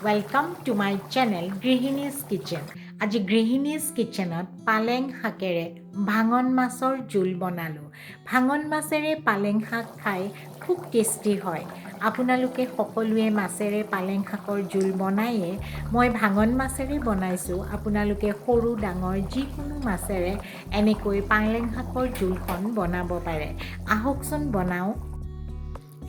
Welcome to my channel গৃহিণীজ kitchen. আজি গৃহিণীজ কিচেনত পালেং শাকেৰে ভাঙন মাছৰ জোল বনালোঁ। ভাঙন মাছেৰে পালেং শাক খাই খুব টেষ্টি হয়। আপোনালোকে সকলোৱে মাছেৰে পালেং শাকৰ জোল বনায়ে, মই ভাঙন মাছেৰে বনাইছোঁ। আপোনালোকে সৰু ডাঙৰ যিকোনো মাছেৰে এনেকৈ পালেং শাকৰ জোলখন বনাব পাৰে। আহকচোন বনাওঁ।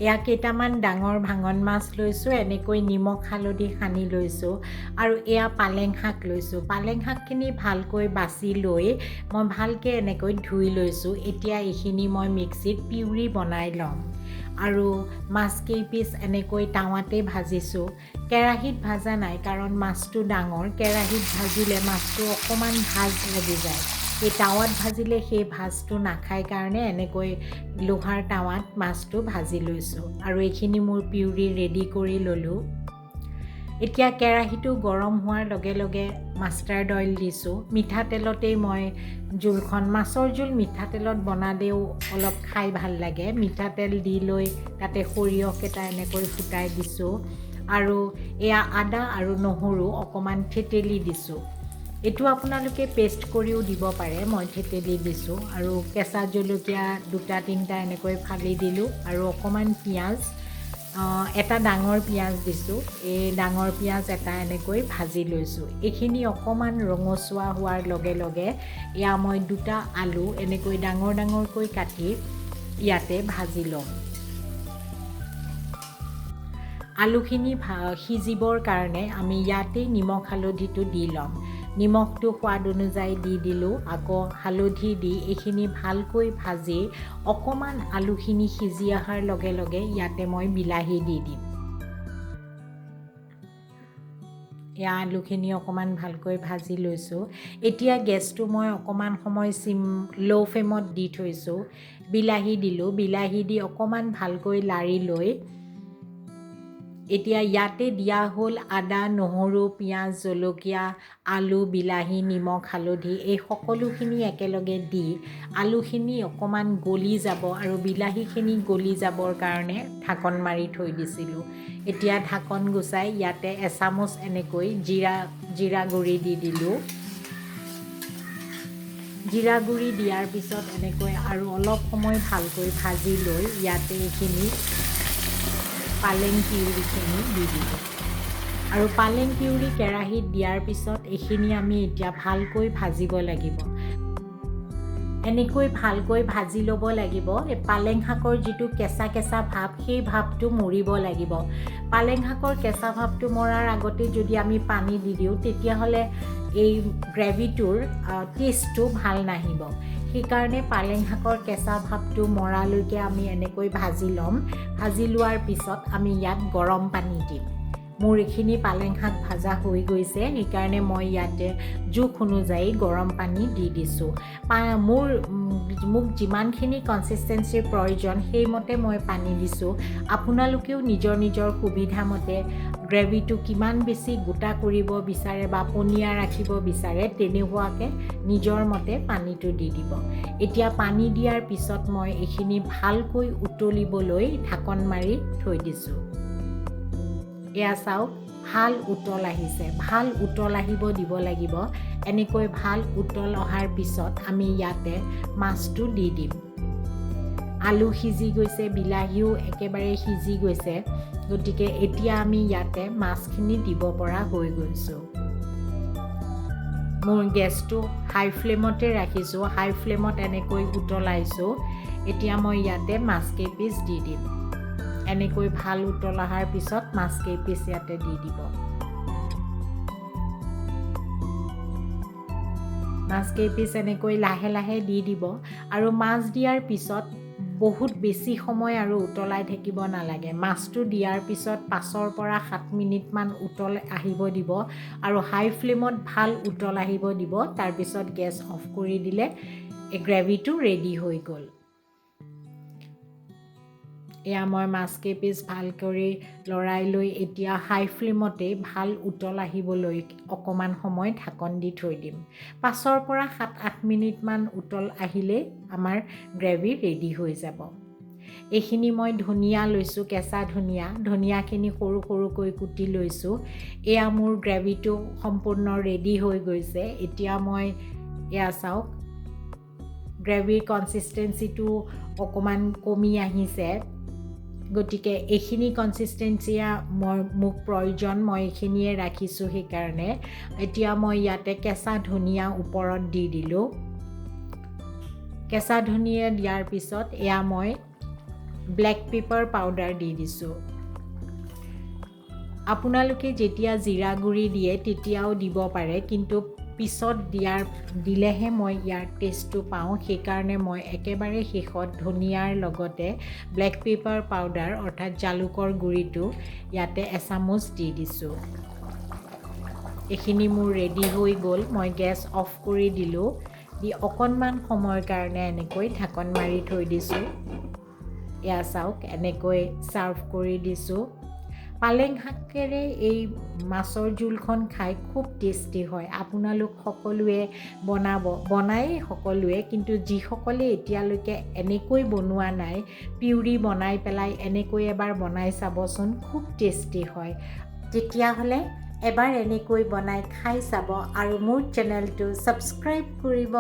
এয়া কেইটামান ডাঙৰ ভাঙন মাছ লৈছোঁ, এনেকৈ নিমখ হালধি সানি লৈছোঁ আৰু এয়া পালেং শাক লৈছোঁ। পালেং শাকখিনি ভালকৈ বাছি লৈ মই ভালকৈ এনেকৈ ধুই লৈছোঁ। এতিয়া এইখিনি মই মিক্সিত পিউৰি বনাই ল'ম আৰু মাছ কেইপিচ এনেকৈ টাৱাতে ভাজিছোঁ, কেৰাহীত ভাজা নাই, কাৰণ মাছটো ডাঙৰ। কেৰাহীত ভাজিলে মাছটো অকণমান ভাজ লাগি যায়। এই টাৱাত ভাজিলে সেই ভাজটো নাখায় কাৰণে এনেকৈ লোহাৰ টাৱাত মাছটো ভাজি লৈছোঁ আৰু এইখিনি মোৰ পিউৰি ৰেডি কৰি ল'লোঁ। এতিয়া কেৰাহীটো গৰম হোৱাৰ লগে লগে মাষ্টাৰ্ড অইল দিছোঁ। মিঠাতেলতেই মই জোলখন, মাছৰ জোল মিঠাতেলত বনালেও অলপ খাই ভাল লাগে। মিঠাতেল দি লৈ তাতে সৰিয়হকেইটা এনেকৈ ফুটাই দিছোঁ আৰু এয়া আদা আৰু নহৰু অকণমান থেতেলি দিছোঁ। এইটো আপোনালোকে পেষ্ট কৰিও দিব পাৰে, মই থেতেলি দিছোঁ। আৰু কেঁচা জলকীয়া দুটা তিনিটা এনেকৈ ফালি দিলোঁ আৰু অকণমান পিঁয়াজ, এটা ডাঙৰ পিঁয়াজ দিছোঁ। এই ডাঙৰ পিঁয়াজ এটা এনেকৈ ভাজি লৈছোঁ। এইখিনি অকণমান ৰঙচুৱা হোৱাৰ লগে লগে এয়া মই দুটা আলু এনেকৈ ডাঙৰ ডাঙৰকৈ কাটি ইয়াতে ভাজি ল'ম। আলুখিনি সিজিবৰ কাৰণে আমি ইয়াতেই নিমখ হালধিটো দি ল'ম। নিমখটো সোৱাদ অনুযায়ী দি দিলোঁ, আকৌ হালধি দি এইখিনি ভালকৈ ভাজি অকণমান আলুখিনি সিজি অহাৰ লগে লগে ইয়াতে মই বিলাহী দি দিম। এয়া আলুখিনি অকণমান ভালকৈ ভাজি লৈছোঁ। এতিয়া গেছটো মই অকণমান সময় ল' ফ্লেমত দি থৈছোঁ। বিলাহী দিলোঁ। বিলাহী দি অকণমান ভালকৈ লাৰি লৈ এতিয়া ইয়াতে দিয়া হ'ল আদা, নহৰু, পিঁয়াজ, জলকীয়া, আলু, বিলাহী, নিমখ, হালধি, এই সকলোখিনি একেলগে দি আলুখিনি অকণমান গলি যাব আৰু বিলাহীখিনি গলি যাবৰ কাৰণে ঢাকন মাৰি থৈ দিছিলোঁ। এতিয়া ঢাকন গুচাই ইয়াতে এচামুচ এনেকৈ জিৰা গুড়ি দি দিলোঁ। জিৰা গুড়ি দিয়াৰ পিছত এনেকৈ আৰু অলপ সময় ভালকৈ ভাজি লৈ ইয়াতে এইখিনি পালেং পিউৰিখিনি দি দিলোঁ। আৰু পালেং পিউৰি কেৰাহীত দিয়াৰ পিছত এইখিনি আমি এতিয়া ভালকৈ ভাজিব লাগিব। এনেকৈ ভালকৈ ভাজি ল'ব লাগিব। এই পালেং শাকৰ যিটো কেঁচা কেঁচা ভাৱ, সেই ভাৱটো মৰিব লাগিব। পালেং শাকৰ কেঁচা ভাৱটো মৰাৰ আগতে যদি আমি পানী দি দিওঁ, তেতিয়াহ'লে এই গ্ৰেভিটোৰ টেষ্টটো ভাল নাহিব। সেইকাৰণে পালেং শাকৰ কেঁচা ভাৱটো মৰালৈকে আমি এনেকৈ ভাজি ল'ম। ভাজি লোৱাৰ পিছত আমি ইয়াত গৰম পানী দিম। মোৰ এইখিনি পালেং শাক ভাজা হৈ গৈছে, সেইকাৰণে মই ইয়াতে জোখ অনুযায়ী গৰম পানী দি দিছোঁ। মোক যিমানখিনি কনচিষ্টেঞ্চিৰ প্ৰয়োজন, সেইমতে মই পানী দিছোঁ। আপোনালোকেও নিজৰ নিজৰ সুবিধামতে গ্ৰেভিটো কিমান বেছি গোটা কৰিব বিচাৰে বা পনীয়া ৰাখিব বিচাৰে, তেনেকুৱাকৈ নিজৰ মতে পানীটো দি দিব। এতিয়া পানী দিয়াৰ পিছত মই এইখিনি ভালকৈ উতলিবলৈ ঢাকন মাৰি থৈ দিছোঁ। এয়া চাওক, ভাল উতল আহিছে। ভাল উতল আহিব দিব লাগিব। এনেকৈ ভাল উতল অহাৰ পিছত আমি ইয়াতে মাছটো দি দিম। আলু সিজি গৈছে, বিলাহীও একেবাৰে সিজি গৈছে, গতিকে এতিয়া আমি ইয়াতে মাছখিনি দিব পৰা হৈ গৈছোঁ। মোৰ গেছটো হাই ফ্লেমতে ৰাখিছোঁ। হাই ফ্লেমত এনেকৈ উতলাইছোঁ। এতিয়া মই ইয়াতে মাছ কেইপিচ দি দিম। এনেকৈ ভাল উতল অহাৰ পিছত মাছ কেইপিচ ইয়াতে দি দিব। মাছ কেইপিচ এনেকৈ লাহে লাহে দি দিব আৰু মাছ দিয়াৰ পিছত বহুত বেছি সময় আৰু উতলাই থাকিব নালাগে। মাছটো দিয়াৰ পিছত 5ৰ পৰা 7 মিনিটমান উতল আহিব দিব আৰু হাই ফ্লেমত ভাল উতল আহিব দিব। তাৰপিছত গেছ অফ কৰি দিলে এই গ্ৰেভিটো ৰেডি হৈ গ'ল। এয়া মই মাছ কেইপিচ ভাল কৰি লৰাই লৈ এতিয়া হাই ফ্লেমতেই ভাল উতল আহিবলৈ অকণমান সময় ঢাকন দি থৈ দিম। 5ৰ পৰা 7-8 মিনিটমান উতল আহিলেই আমাৰ গ্ৰেভি ৰেডি হৈ যাব। এইখিনি মই ধনিয়া লৈছোঁ, কেঁচা ধনিয়া। ধনিয়াখিনি সৰু সৰুকৈ কুটি লৈছোঁ। এয়া মোৰ গ্ৰেভিটো সম্পূৰ্ণ ৰেডি হৈ গৈছে। এতিয়া মই এয়া চাওক, গ্ৰেভিৰ কনচিষ্টেঞ্চিটো অকণমান কমি আহিছে। গতিকে এইখিনি কনচিষ্টেঞ্চিয়ে মোক প্ৰয়োজন, মই এইখিনিয়ে ৰাখিছোঁ সেইকাৰণে। এতিয়া মই ইয়াতে কেঁচা ধনিয়া ওপৰত দি দিলোঁ। কেঁচা ধনিয়া দিয়াৰ পিছত এয়া মই ব্লেক পেপাৰ পাউডাৰ দি দিছোঁ। আপোনালোকে যেতিয়া জিৰা গুড়ি দিয়ে তেতিয়াও দিব পাৰে, কিন্তু পিছত দিলেহে মই ইয়াৰ টেষ্টটো পাওঁ। সেইকাৰণে মই একেবাৰে শেষত ধনিয়াৰ লগতে ব্লেক পেপাৰ পাউডাৰ অৰ্থাৎ জালুকৰ গুড়িটো ইয়াতে এচামুচ দি দিছোঁ। এইখিনি মোৰ ৰেডি হৈ গ'ল। মই গেছ অফ কৰি দিলোঁ, দি অকণমান সময়ৰ কাৰণে এনেকৈ ঢাকন মাৰি থৈ দিছোঁ। এয়া চাওক, এনেকৈ ছাৰ্ভ কৰি দিছোঁ। পালেং শাকেৰে এই মাছৰ জোলখন খাই খুব টেষ্টি হয়। আপোনালোক সকলোৱে বনাব, বনায়েই সকলোৱে, কিন্তু যিসকলে এতিয়ালৈকে এনেকৈ বনোৱা নাই, পিউৰি বনাই পেলাই এনেকৈ এবাৰ বনাই চাবচোন, খুব টেষ্টি হয়। তেতিয়াহ'লে এবাৰ এনেকৈ বনাই খাই চাব আৰু মোৰ চেনেলটো ছাবস্ক্ৰাইব কৰিব।